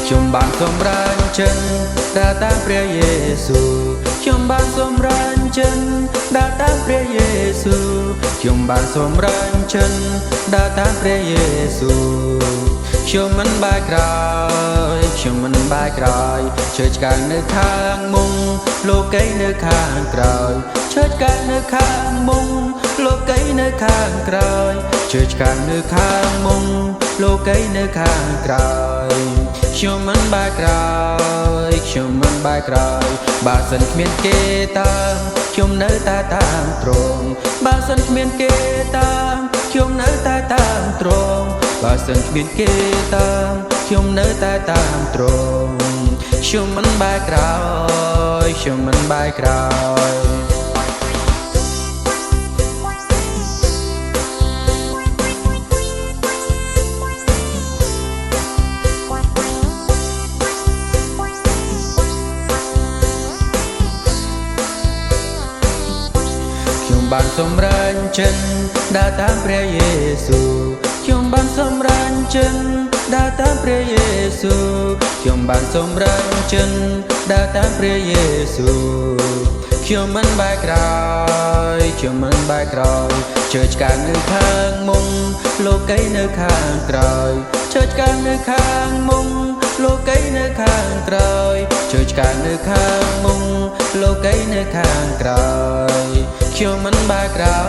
ខ្ញុំបានសម្រេចចិត្តដើរតាមព្រះយេស៊ូវខ្ញុំបានសម្រេចចិត្តដើរតាមព្រះយេស៊ូវខ្ញុំបានសម្រេចចិត្តដើរតាមព្រះយេស៊ូវខ្ញុំមិនបែរក្រោយខ្ញុំមិនបែរក្រោយជើឆ្កាងនៅខាងមុខលោកីនៅខាងក្រោយជើឆ្កាងនៅខាងមុខលោកីនៅខាងក្រោយជើឆ្កាងនៅខាងមុខលោកីនៅខាងក្រោយខ្ញុំមិនបែរក្រោយខ្ញុំមិនបែរក្រោយបើសិនគ្មានគេតាមខ្ញុំនៅតែតាមត្រង់បើសិនគ្មានគេតាមខ្ញុំនៅតែតាមត្រង់បើសិនគ្មានគេតាមខ្ញុំនៅតែតាមត្រង់ខ្ញុំមិនបែរក្រោយខ្ញុំមិនបែរក្រោយខ្ញុំបានសម្រេចចិត្តដើរតាមព្រះយេស៊ូវខ្ញុំបានសម្រេចចិត្តដើរតាមព្រះយេស៊ូវខ្ញុំបានសម្រេចចិត្តដើរតាមព្រះយេស៊ូវខ្ញុំមិនបែរក្រោយខ្ញុំមិនបែរក្រោយជើឆ្កាងនៅខាងមុខលោកីនៅខាងក្រោយជើឆ្កាងនៅខាងមុខលោកីនៅខាងក្រោយជើឆ្កាងនៅខាងមុខលោកីនៅខាងក្រោយខ្ញុំមិនបែរក្រោ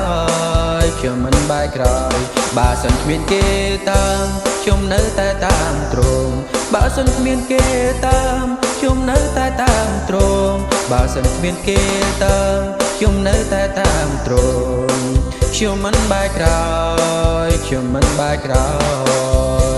យខ្ញុំមិនបែរក្រោយបើសិនគ្មានគេតាមខ្ញុំនៅតែតាមត្រង់បើសិនគ្មានគេតាមខ្ញុំនៅតែតាមត្រង់បើសិនគ្មានគេតាមខ្ញុំនៅតែតាមត្រង់ខ្ញុំមិនបែរក្រោយខ្ញុំមិនបែរក្រោយ។